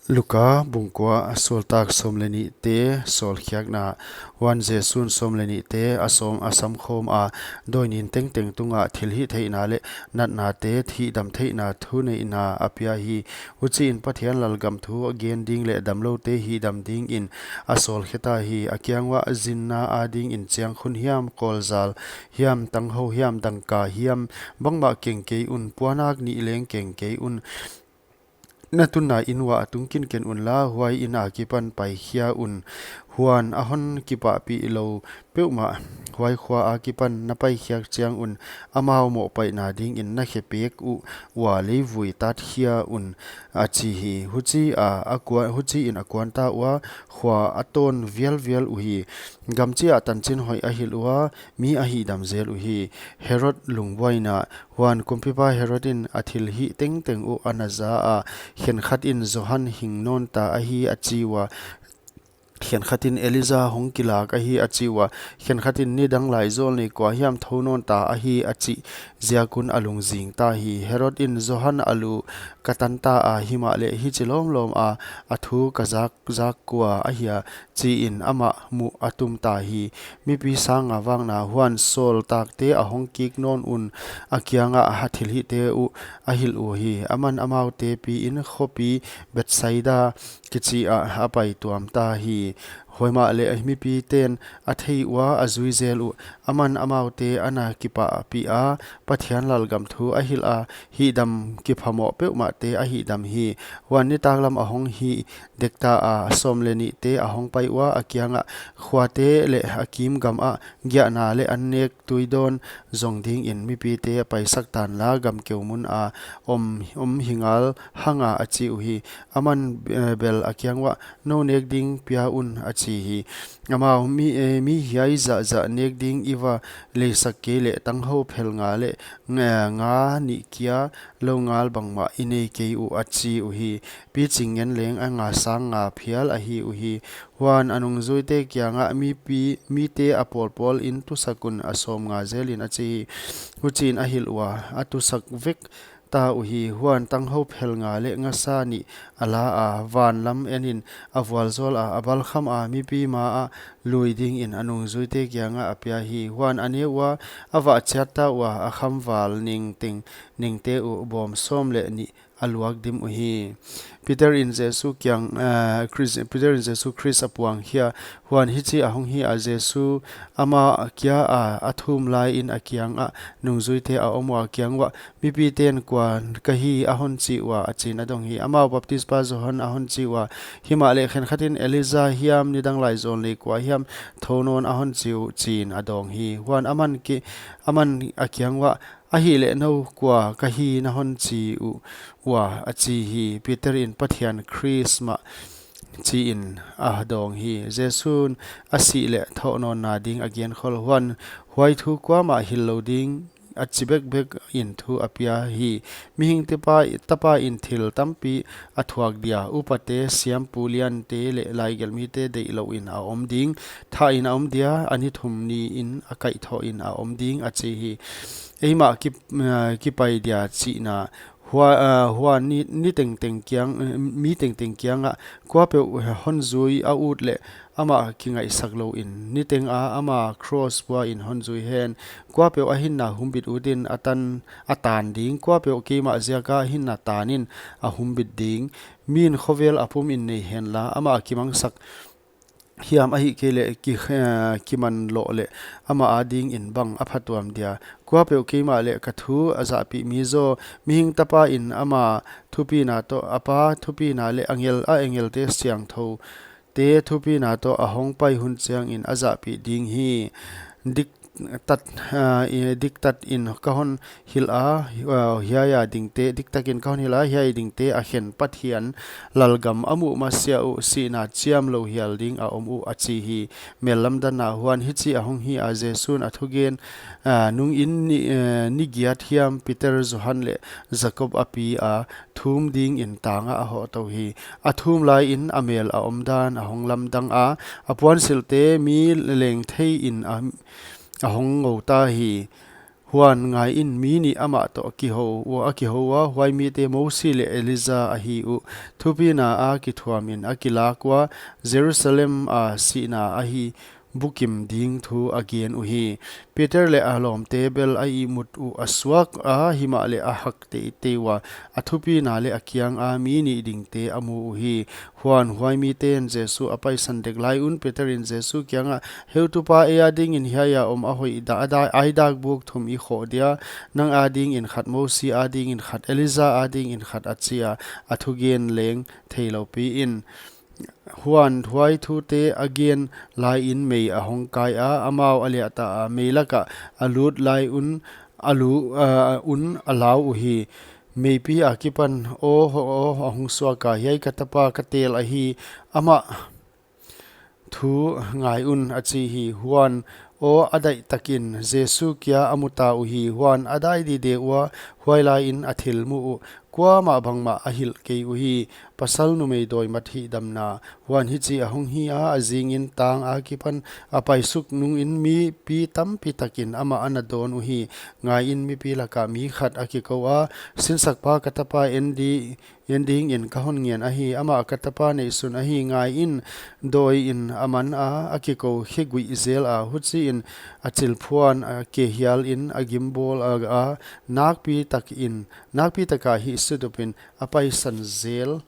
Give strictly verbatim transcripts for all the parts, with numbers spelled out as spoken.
Luka bung kua, sawltak sawm leh nihte sawlkhiakna. Huan Jesu'n sawm leh nihte a sawm a samkhawm a, dawi nin tengteng tungah thilhihtheihna leh natnate hihdam theihna thuneihna a pia hi. Huchiin Pathian lalgam thu a gen ding leh damloute hihdam dingin a sawlkhe ta hi. A kiang uah, zinna adingin chiangkhun hiam, kawlzal hiam, tanghou hiam, dangka hiam, bangmah keng kei un, puanak nih leng keng kei un. Na tunna inn uah tung kinken unla, huai inn akipan paikhia un. Huan a hon kipahpih lou peuhmah huai khua akipan na paikhiak chiang un, amau mohpaihna dingin na khepek uh ua leivui tatkhia un, a chi hi. Huchi a, a kua-, huchiin a kuan ta ua, khua a tawn vialvial uhi. Gam chiah tanchin hoih a hilh ua, mi a hihdam zel uhi. Herod lungbuaina. Huan kumpipa Herod in a thilhih tengteng uh a na za a, khenkhat in Johan hing nawn ta ahi a chi ua, khenkhat in Elija hong kilak ahi a chi ua, khenkhat in nidang laizawl nei kua hiam thou nawn ta ahi a chih ziak un a lungzing ta hi. Herod in, Johan a lu ka tan ta a, himahleh hichi lawmlawm a, a thu ka zak zak kua ahia, chiin amah muh a tum ta hi. Mipi sang nga vakna. Huan sawltakte a hong kik nawn un, a kiangah a thilhihte uh a hilh uhi. Aman amaute piin khopi Bethsaida kichi ah a pai tuam ta hi. Huaimahleh mipiten a thei ua a zui zel uh. Aman amaute a na kipahpih a, Pathian lalgam thu a hilh a, hihdam kiphamoh peuhmahte a hihdam hi. Huan nitaklam a hong hih dek ta a, sawm leh nihte a hong pai ua, a kiangah, khuate leh a kim gam ah giahna leh an nek tui dawn zong dingin mipite paisak tanla, gam keu mun a om, om hi ngal hang a, a chi uhi. Aman, eh, bel a kiang uah, nou nek ding pia un, a chi hi. Amau, mi, eh, mi hiai zahzah nek ding i va leisak kei leh, tanghou phel nga leh, nga, nga nih kia lou ngal bangmah i nei kei uh, a chi uhi. Piching ngen leng a nga sang nga phial ahi uhi. Huan a nungzuite kiangah, mipi, mite a pawlpawl in tusak un, a sawm nga zelin, a chi hi. Huchiin a hilh ua, a tusak vek ta uhi. Huan tanghou phel nga leh ngasa nih a la a, van lam enin a vualzawl a, a balkham a, mipi ma ah lui dingin a nungzuite kiangah a pia hi. Huan a ne ua, a vah chiat ta ua, a khamval ningteng, ningte uh bawm sawm leh nih a luak dim uhi. Peter in Jesu kiang, eh, Khrist, Peter in Jesu Khrist a puang khia. Huan hichi a hong hi a, Jesu ama kia a, a thum laiin a kiangah nungzuite a om ua, a kiang uah, mipiten kua ka hi a hon chi ua, a chiin a dong hi. Amau, Baptispa Johan a hon chi ua, himahleh khenkhat in Elija hiam, nidang laizawl nei kua hiam thou nawn a hon chi uh, chiin a dawng hi. Huan aman ki, aman a kiang uah, ahihleh nou kua ka hi na hon chi uh ua, a chi hi. Peter in, Pathian Khrist mah, chiin a dawng hi. Jesu'n a sih leh thohnawnna ding a genkhol. Huan huai thu kuamah hilh lou ding a chi bekbek in thu a pia hi. Mihing Tapa, Tapa in thil tampi a thuak dia, upate, siampu liante leh laigelhmite deihlouhin a om ding, thahin a om dia, a ni thum niin a kaihthohin a om ding, a chi hi. Eimah ki, eh, kipai dia chihna. Hua, eh, huan ni, ni tengteng kiang, eh, mi tengteng kiangah, kuapeuh, eh, hon zui a ut leh amah kingaihsak louin, niteng a ama cross puain hon zui hen. Kuapeuh a hinna humbit utin a tan, a tan ding, kuapeuh keimah ziaka a hinna tanin a humbit ding. Mi'n khovel a pumin nei henla, amah kimangsak hiam, ahihkeileh ki, eh, kiman loh leh amah adingin bang a phatuam dia. Kuapeuh keimah leh ka thu a zahpih mi zaw, Mihing Tapa in ama thupina toh, a Pa thupina leh angel, a angelte siangthoute thupina toh a hongpai hun chiangin a zahpih ding hi. Diktat, ah, i, diktatin ka hon hilh a, ah, hiaia dingte, diktakin ka hon hilh a, hiai dingte a khen Pathian lalgam a muh masiah uh, sihna chiamlou hial ding a om uh, a chi hi. Mel lamdanna. Huan hichi a hong hi a, Jesu'n a thugen, ah, nungin ni, eh, ni giat hiam Peter, Johan leh Jakob a pi a, thum dingin tangah a hoh tou hi. A thum laiin a mel a omdan a hong lamdang a, a puansilhte mi lengtheiin a, a hong ngou ta hi. Huan ngaiin, mi nih amah toh kihou ua, a kihou ua, huai mite Mosi leh Elija ahi uh. Thupina a kithuamin a kilak ua, Jerusalem a sihna ahi bukim ding thu a gen uhi. Peter leh a lawmte bel a ihmut uh a suak a, himahleh a hak teitei ua, a thupina leh a kianga mi nih dingte a mu uhi. Huan huai miten Jesu a paisan dek lai un, Peter in Jesu kiangah, Heutupa, ei adingin hiaia om a hoih dah, a dak, ai dak buk thum i khoh dia, nang adingin khat, Mosi adingin khat, Elija adingin khat, a chi a, a thugen leng theilou piin. Huan huai thute a gen laiin mei a hong kai a, amau a liahta a, mei lakah a lut lai un, a lu, a, un a lau uhi. Meipi akipan aw, aw a hong suak a, Hiai ka tapa ka tel ahi, amah thu ngai un, a chi hi. Huan aw a daih takin Jesu kia a muta uhi. Huan a dai dide ua, huai laiin a thil mu uh kuamah bangmah a hilh kei uhi. Pasal numei dawi mat hihdamna. Huan hichi a hong hi a, a zingin tang akipan a paisuk nungin mipi tampi takin amah ana dawn uhi. Ngaiin, mipi lakah mi khat a kikou a, Sinsakpa, ka tapa en di, en dingin ka hon ngen ahi, amah ka tapa neihsun ahi. Ngaiin, dawiin a man a, a kikou khiguih zel a, huchiin a chilphuan a, kehialin a gimbawl a, a nakpi takin, nakpi taka hih sutupin a paisan zel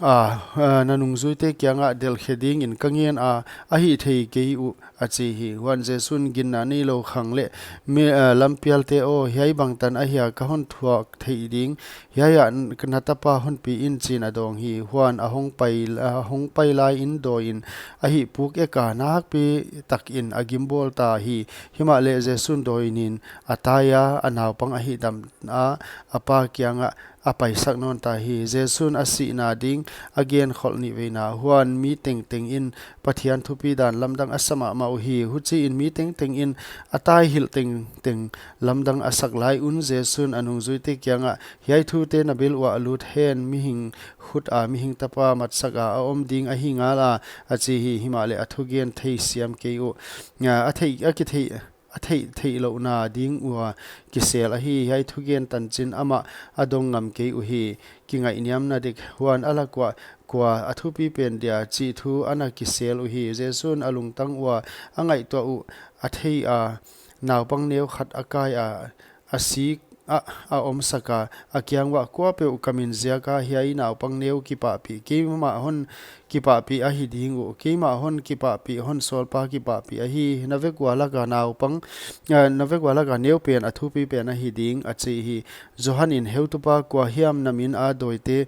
a, a, na nungzuite kiangah delhkhe dingin ka ngen a, a hih thei kei uh, a chi hi. Huan Jesu'n, Ginna neilou khang leh mi, a, lampialte aw, hiai bangtan ahia ka hon thuak theih ding? Hiaiah n-, na tapa hon pi in, chiin a dawng hi. Huan a hong pai, a hong pai laiin dawiin a hihpuk ek a, nakpi takin a gimbawl ta hi. Himahleh Jesu'n dawi nin a tai a, a naupang a hihdam a, a pa kiangah a paisak nawn ta hi. Jesu'n a sihna ding a genkholh nihveina. Huan mi tengtengin Pathian thupidan lamdang a sa mahmah uhi. Huchiin mi tengtengin a tai hilh tengteng lamdang a sak lai un, Jesu'n a nungzuite kiangah, Hiai thute na bil uah lut hen, mihing khuta Mihing Tapa matsak a a om ding ahi ngal a, a chi hi. Himahleh a thugen theisiam kei uh. A, a theih, a kitheih a theih theihlouhna ding ua kisel ahi. Hiai thugen tanchin amah a dong ngam kei uhi. Kingaihniamna dek. Huan a lak uah kua a thupi pen dia chih thu ana kisel uhi. Jesu'n a lungtang ua a ngaihtuah uh a thei a, naupang neu khat a kai a, a sik ah a omsak a, a kiang uah, Kuapeuh ka min ziaka hiai naupang neu kipahpih, keimah hon kipahpih ahi ding uh. Keimah hon kipahpih, hon sawlpa kipahpih ahi. Na vek ua laka naupang, eh, na vek ua laka neu pen a thupi pen ahi ding, a chi hi. Johan in, Heutupa, kua hiam na min a dawite,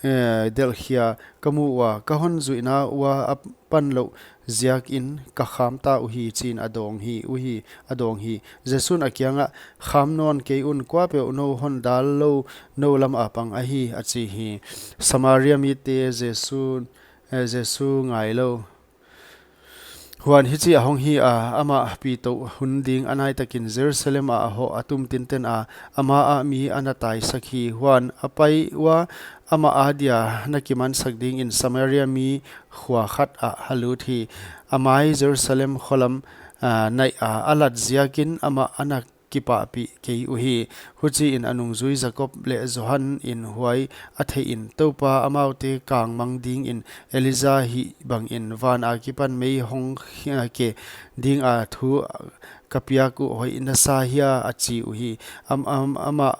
eh, delhkhia ka mu ua, ka hon zuihna ua a pan louh ziakin ka kham ta uhi, chiin a dawng hi, uhi, a dawng hi. Jesu'n a kiangah, Kham nawn kei un, kuapeuh nou hon dal lou nou lam a pang ahi, a chi hi. Samaria mite Jesu, eh, Jesu ngailou. Huan hichi a hong hi a, amah pi touh hun ding a nai takin Jerusalem ah a hoh a tum tinten a, ama ah mi ana taisak hi. Huan a pai ua, amah adia na kimansak dingin Samaria mi khua khat ah a lut hi. A mai Jerusalem kholam, ah, naih a, a lat ziakin amah ana kipahpih kei uhi. Huchiin a nungzui Jakob leh Johan in huai a theihin, Toupa, amaute kangmang dingin Elija hih bangin van akipan mei hong, eh, ke dinga thu ka piak uh hoih na sa hia, a chi uhi. Am, am, amah,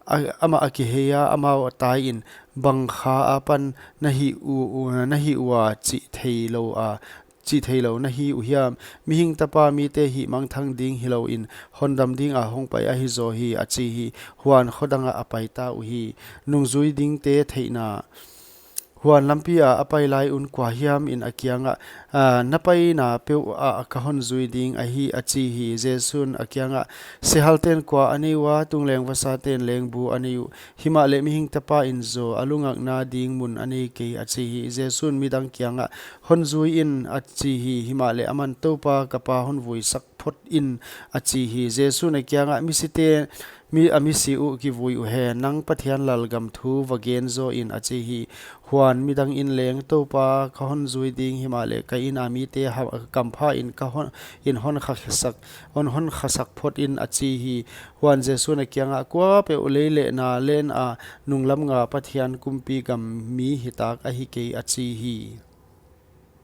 a, amah a kihei a, amau a taiin, Bang kha apan na hih u, u, na hih ua chih theilou a, chih theilou na hi uhiam? Mihing Tapa mite hihmangthang ding hilouin, hondam dinga hongpai ahi zaw hi, a chi hi. Huan khodangah a paita uhi. Nungzui dingte theihna. Huan lampi ah a pai lai un kua hiam in a kiangah, Ah, na paina peuh ah ka hon zui ding ahi, a chi hi. Jesu'n a kiangah, Sehalten kua a nei ua, tungleng vasaten leng bu a nei uh. Himahleh Mihing Tapa in zaw a lungakna ding mun a nei kei, a chi hi. Jesu'n midang kiangah, Hon zui in, a chi hi. Himahleh aman, Toupa, ka pa hon vuisak phot in, a chi hi. Jesu'n a kiangah, Misite, mi, a misi uh kivui uhen, nang Pathian lalgam thu va gen zaw in, a chi hi. Huan midang in leng, Toupa, ka hon zui ding, himahleh ka inn a mite ha, kampha in ka hon, in hon khasak, hon, hon khasak phot in, a chi hi. Huan Jesu'n a kiangah, Kuapeuh lei leh na len a nunglam nga Pathian kumpigam mi hitak ahi kei, a chi hi.